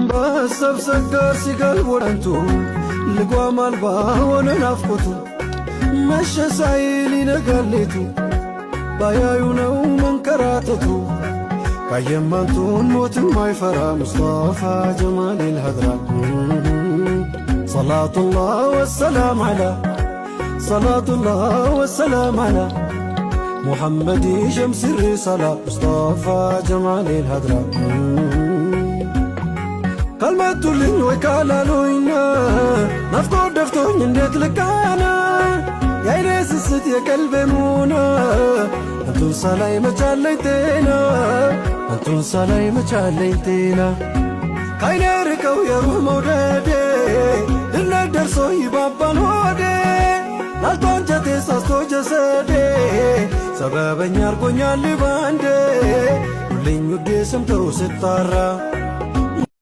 በሀሳብ ሰጋር ሲጋልብ ወዳንቱ ልጓም አልባ ሆነ ናፍቆቱ፣ መሸ ሳይል ይነጋል ሌቱ፣ ባያዩ ነው መንከራተቱ። ካየማንቱን ሞትም አይፈራ ሙስጠፋ ጀማሊል ሀድራ። ሰላቱላህ ወሰላም ዓላ፣ ሰላቱላህ ወሰላም ዓላ ሙሐመድ ሸምስ ሪሳላ ሙስጠፋ ጀማሊል ሀድራ። ካልመጡልኝ ወይ ካላሉኝና ናፍቆት ደፍቶኝ እንዴት ልቃና? የአይኔ ስስት የቀልቤ ሙና፣ አንቱን ሳላይ መቻለኝ ጤና፣ አንቱን ሳላይ መቻለኝ ጤና። ካይኔ ርቀው የሩህ መውደዴ ድነት ደርሶ ይባባል ሆዴ፣ ላልቶ አንጀቴ ሳስቶ ጀሰዴ፣ ሰበበኛ አርጎኛል ባንዴ። ሁልኝ ውዴ ሰምተው ስጣራ።